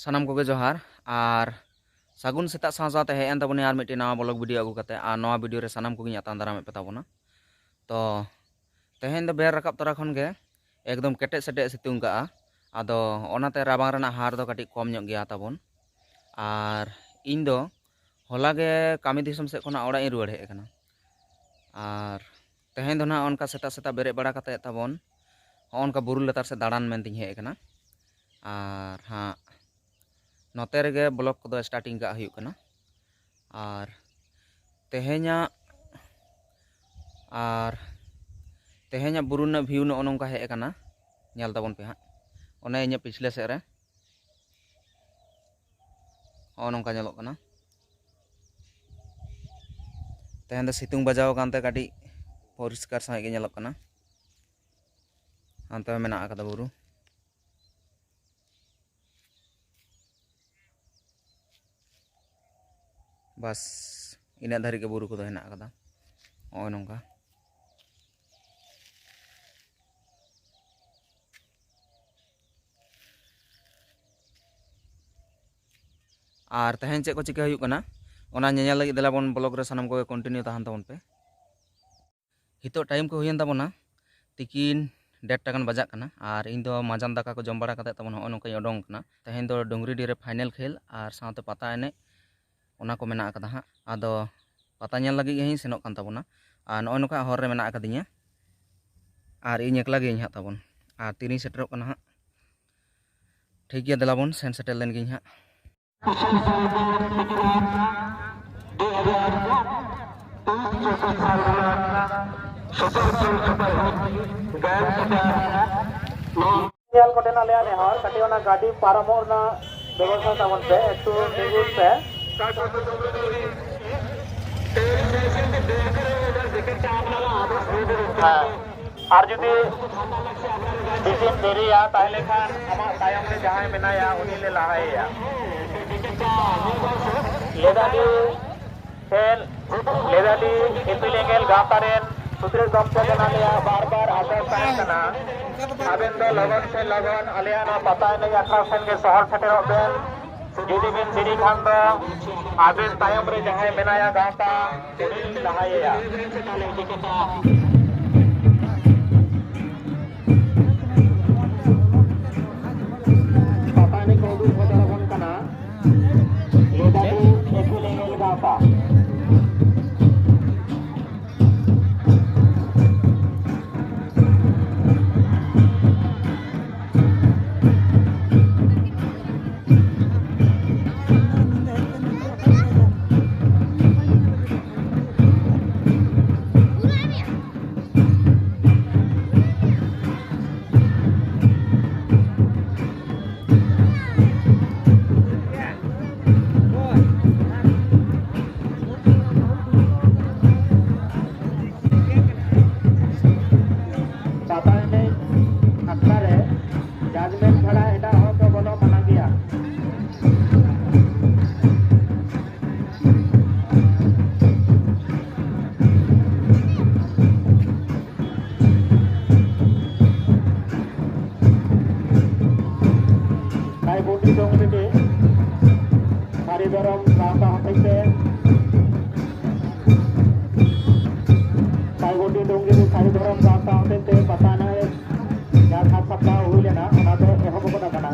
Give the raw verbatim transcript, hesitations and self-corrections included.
ᱥᱟᱱᱟᱢ ᱠᱚᱜᱮ ᱡᱚᱦᱟᱨ ᱟᱨ ᱥᱟᱹᱜᱩᱱ ᱥᱮᱛᱟᱜ ᱥᱟᱶ ᱥᱟᱶᱛᱮ ᱦᱮᱡ ᱮᱱ ᱛᱟᱵᱚᱱᱟ ᱟᱨ ᱢᱤᱫᱴᱮᱱ ᱱᱟᱣᱟ ᱵᱞᱚᱜ ᱵᱷᱤᱰᱤᱭᱳ ᱟᱹᱜᱩ ᱠᱟᱛᱮ᱾ ᱟᱨ ᱱᱚᱣᱟ ᱵᱷᱤᱰᱤᱭᱳ ᱨᱮ ᱥᱟᱱᱟᱢ ᱠᱚᱜᱮᱧ ᱟᱛᱟᱝ ᱫᱟᱨᱟᱢᱮᱫ ᱯᱮ ᱛᱟᱵᱚᱱᱟ᱾ ᱛᱚ ᱛᱮᱦᱮᱧ ᱫᱚ ᱵᱮᱨ ᱨᱟᱠᱟᱵ ᱛᱚᱨᱟ ᱠᱷᱚᱱ ᱜᱮ ᱮᱠᱫᱚᱢ ᱠᱮᱴᱮᱡ ᱥᱮᱴᱮᱡ ᱥᱤᱛᱩᱝ ᱠᱟᱜᱼᱟ᱾ ᱟᱫᱚ ᱚᱱᱟᱛᱮ ᱨᱟᱵᱟᱝ ᱨᱮᱱᱟᱜ ᱦᱟᱨ ᱫᱚ ᱠᱟᱹᱴᱤᱡ ᱠᱚᱢ ᱧᱚᱜ ᱜᱮᱭᱟ ᱛᱟᱵᱚᱱ᱾ ᱟᱨ ᱤᱧ ᱫᱚ ᱦᱚᱞᱟ ᱜᱮ ᱠᱟᱹᱢᱤ ᱫᱤᱥᱚᱢ ᱥᱮᱫ ᱠᱷᱚᱱᱟᱜ ᱚᱲᱟᱜ ᱤᱧ ᱨᱩᱣᱟᱹᱲ ᱦᱮᱡ ᱟᱠᱟᱱᱟ᱾ ᱟᱨ ᱛᱮᱦᱮᱧ ᱫᱚ ᱱᱟᱦᱟᱜ ᱚᱱᱠᱟ ᱥᱮᱛᱟᱜ ᱥᱮᱛᱟᱜ ᱵᱮᱨᱮᱫ ᱵᱟᱲᱟ ᱠᱟᱛᱮᱫ ᱛᱟᱵᱚᱱ ᱦᱚᱸᱜᱼᱚ ᱱᱚᱝᱠᱟ ᱵᱩᱨᱩ ᱞᱟᱛᱟᱨ ᱥᱮᱫ ᱫᱟᱬᱟᱱ ᱢᱮᱱᱛᱤᱧ ᱦᱮᱡ ᱟᱠᱟᱱᱟ᱾ ᱟᱨ ᱦᱟᱸᱜ ᱱᱚᱛᱮ ᱨᱮᱜᱮ ᱵᱞᱚᱜ ᱠᱚᱫᱚ ᱥᱴᱟᱨᱴᱤᱝ ᱠᱟᱜ ᱦᱩᱭᱩᱜ ᱠᱟᱱᱟ᱾ ᱟᱨ ᱛᱮᱦᱮᱧᱟᱜ ᱟᱨ ᱛᱮᱦᱮᱧᱟᱜ ᱵᱩᱨᱩ ᱨᱮᱱᱟᱜ ᱵᱷᱤᱭᱩ ᱱᱚᱜᱼᱚ ᱱᱚᱝᱠᱟ ᱦᱮᱡ ᱟᱠᱟᱱᱟ᱾ ᱧᱮᱞ ᱛᱟᱵᱚᱱ ᱯᱮ ᱦᱟᱸᱜ, ᱚᱱᱮ ᱤᱧᱟᱹᱜ ᱯᱤᱪᱷᱞᱟᱹ ᱥᱮᱫ ᱨᱮ ᱱᱚᱜᱼᱚ ᱱᱚᱝᱠᱟ ᱧᱮᱞᱚᱜ ᱠᱟᱱᱟ᱾ ᱛᱮᱦᱮᱧ ᱫᱚ ᱥᱤᱛᱩᱝ ᱵᱟᱡᱟᱣ ᱟᱠᱟᱱᱛᱮ ᱠᱟᱹᱴᱤᱡ ᱯᱚᱨᱤᱥᱠᱟᱨ ᱥᱟᱺᱦᱤᱡ ᱜᱮ ᱧᱮᱞᱚᱜ ᱠᱟᱱᱟ᱾ ᱦᱟᱱᱛᱮ ᱦᱚᱸ ᱢᱮᱱᱟᱜ ᱟᱠᱟᱫᱟ ᱵᱩᱨᱩ᱾ ᱵᱟᱥ, ᱤᱱᱟᱹᱜ ᱫᱷᱟᱹᱨᱤᱡ ᱜᱮ ᱵᱩᱨᱩ ᱠᱚᱫᱚ ᱦᱮᱱᱟᱜ ᱟᱠᱟᱫᱟ᱾ ᱱᱚᱜᱼᱚᱭ ᱱᱚᱝᱠᱟ᱾ ᱟᱨ ᱛᱮᱦᱮᱧ ᱪᱮᱫ ᱠᱚ ᱪᱤᱠᱟᱹ ᱦᱩᱭᱩᱜ ᱠᱟᱱᱟ, ᱚᱱᱟ ᱧᱮᱧᱮᱞ ᱞᱟᱹᱜᱤᱫ ᱫᱮᱞᱟ ᱵᱚᱱ ᱵᱞᱚᱜ ᱨᱮ ᱥᱟᱱᱟᱢ ᱠᱚᱜᱮ ᱠᱚᱱᱴᱤᱱᱤᱭᱩ ᱛᱟᱦᱮᱱ ᱛᱟᱵᱚᱱ ᱯᱮ᱾ ᱱᱤᱛᱚᱜ ᱴᱟᱭᱤᱢ ᱠᱚ ᱦᱩᱭᱮᱱ ᱛᱟᱵᱚᱱᱟ ᱛᱤᱠᱤᱱ ᱰᱮᱲᱴᱟ ᱜᱟᱱ ᱵᱟᱡᱟᱜ ᱠᱟᱱᱟ᱾ ᱟᱨ ᱤᱧ ᱫᱚ ᱢᱟᱸᱡᱟᱱ ᱫᱟᱠᱟ ᱠᱚ ᱡᱚᱢ ᱵᱟᱲᱟ ᱠᱟᱛᱮᱫ ᱛᱟᱵᱚᱱ ᱦᱚᱸᱜᱼᱚᱭ ᱱᱚᱝᱠᱟᱧ ᱚᱰᱚᱝ ᱠᱟᱱᱟ᱾ ᱛᱮᱦᱮᱧ ᱫᱚ ᱰᱩᱝᱨᱤᱰᱤ ᱨᱮ ᱯᱷᱟᱭᱱᱮᱞ ᱠᱷᱮᱞ ᱟᱨ ᱥᱟᱶᱛᱮ ᱯᱟᱛᱟ ᱮᱱᱮᱡ, ᱚᱱᱟ ᱠᱚ ᱢᱮᱱᱟᱜ ᱟᱠᱟᱫᱟ ᱦᱟᱸᱜ᱾ ᱟᱫᱚ ᱯᱟᱛᱟ ᱧᱮᱞ ᱞᱟᱹᱜᱤᱫ ᱜᱮ ᱦᱟᱸᱜ ᱤᱧ ᱥᱮᱱᱚᱜ ᱠᱟᱱ ᱛᱟᱵᱚᱱᱟ᱾ ᱟᱨ ᱱᱚᱜᱼᱚᱭ ᱱᱚᱝᱠᱟ ᱦᱚᱨ ᱨᱮ ᱢᱮᱱᱟᱜ ᱟᱠᱟᱫᱤᱧᱟ ᱟᱨ ᱤᱧ ᱮᱠᱞᱟ ᱜᱮ ᱦᱟᱸᱜ ᱛᱟᱵᱚᱱ᱾ ᱟᱨ ᱛᱤᱨᱤᱧ ᱥᱮᱴᱮᱨᱚᱜ ᱠᱟᱱᱟ ᱦᱟᱸᱜ᱾ ᱴᱷᱤᱠ ᱜᱮᱭᱟ, ᱫᱮᱞᱟ ᱵᱚᱱ ᱥᱮᱱ ᱥᱮᱴᱮᱨ ᱞᱮᱱ ᱜᱤᱧ ᱦᱟᱸᱜ᱾ ᱧᱮᱞ ᱠᱚᱴᱷᱮᱱ ᱟᱞᱮᱭᱟᱜ ᱱᱮᱦᱚᱨ, ᱠᱟᱹᱴᱤᱡ ᱚᱱᱟ ᱜᱟᱹᱰᱤ ᱯᱟᱨᱚᱢᱚᱜ ᱨᱮᱱᱟᱜ ᱵᱮᱵᱚᱥᱛᱷᱟ ᱛᱟᱵᱚᱱ ᱯᱮ, ᱮᱠᱴᱩ ᱛᱤᱸᱜᱩᱱ ᱯᱮ᱾ ᱦᱮᱸ, ᱟᱨ ᱡᱩᱫᱤ ᱵᱮᱥᱤᱢ ᱫᱮᱨᱤᱭᱟ, ᱛᱟᱦᱞᱮ ᱠᱷᱟᱱ ᱟᱢᱟᱜ ᱛᱟᱭᱚᱢ ᱨᱮ ᱡᱟᱦᱟᱸᱭ ᱢᱮᱱᱟᱭᱟ, ᱩᱱᱤ ᱞᱮ ᱞᱟᱦᱟᱭᱮᱭᱟ᱾ ᱞᱮᱫᱟᱞᱤᱧ ᱥᱮ, ᱞᱮᱫᱟᱞᱤᱧ ᱤᱯᱤᱞ ᱮᱸᱜᱮᱞ ᱜᱟᱶᱛᱟ ᱨᱮᱱ ᱥᱩᱫᱷᱤᱨ ᱜᱚᱢᱠᱮ ᱫᱚ ᱱᱟᱦᱟᱜ ᱵᱟᱨ ᱵᱟᱨ ᱟᱥᱟ ᱛᱟᱦᱮᱸ ᱠᱟᱱᱟ, ᱟᱵᱮᱱ ᱫᱚ ᱞᱚᱜᱚᱱ ᱥᱮ ᱞᱚᱜᱚᱱ ᱟᱞᱮᱭᱟᱜ ᱱᱚᱣᱟ ᱯᱟᱛᱟ ᱮᱱᱮᱡ ᱟᱠᱷᱲᱟ ᱥᱮᱱ ᱜᱮ ᱥᱚᱦᱚᱨ ᱥᱮᱴᱮᱨᱚᱜ ᱵᱮᱱ᱾ ᱡᱩᱫᱤ ᱵᱮᱱ ᱫᱮᱨᱤ ᱠᱷᱟᱱ ᱫᱚ ᱟᱵᱮᱱ ᱛᱟᱭᱚᱢ ᱨᱮ ᱡᱟᱦᱟᱸᱭ ᱢᱮᱱᱟᱭᱟ ᱜᱟᱶᱛᱟ, ᱩᱱᱤ ᱞᱟᱦᱟᱭᱮᱭᱟ᱾ ᱯᱟᱛᱟ ᱮᱱᱮᱡ ᱠᱚ ᱩᱫᱩᱜ ᱥᱚᱫᱚᱨ ᱟᱵᱚᱱ ᱠᱟᱱᱟ᱾ ᱞᱮᱫᱟᱵᱚ ᱮᱠᱩ ᱞᱮᱸᱜᱮᱞ ᱜᱟᱶᱛᱟ᱾ ᱯᱟᱛᱟ ᱮᱱᱮᱡ ᱟᱠᱷᱲᱟ ᱨᱮ judgement ᱪᱷᱟᱲᱟ ᱮᱴᱟᱜ ᱦᱚᱲ ᱫᱚ ᱵᱚᱞᱚ ᱢᱟᱱᱟ ᱜᱮᱭᱟ᱾ ᱠᱟᱭᱵᱚᱴᱤ ᱰᱩᱝᱨᱤ ᱨᱮ ᱥᱟᱹᱨᱤ ᱫᱷᱚᱨᱚᱢ ᱜᱟᱶᱛᱟ ᱦᱚᱛᱮᱡ ᱛᱮ, ᱠᱟᱭᱵᱚᱴᱤ ᱰᱩᱝᱨᱤ ᱨᱮ ᱥᱟᱹᱨᱤ ᱫᱷᱚᱨᱚᱢ ᱜᱟᱶᱛᱟ ᱦᱚᱛᱮᱡ ᱛᱮ ᱯᱟᱛᱟ ᱮᱱᱮᱡ ᱡᱟᱦᱟᱸ ᱥᱟᱡᱽ ᱥᱟᱯᱲᱟᱣ ᱦᱩᱭ ᱞᱮᱱᱟ, ᱚᱱᱟ ᱫᱚ ᱮᱦᱚᱵ ᱜᱚᱫ ᱟᱠᱟᱱᱟ᱾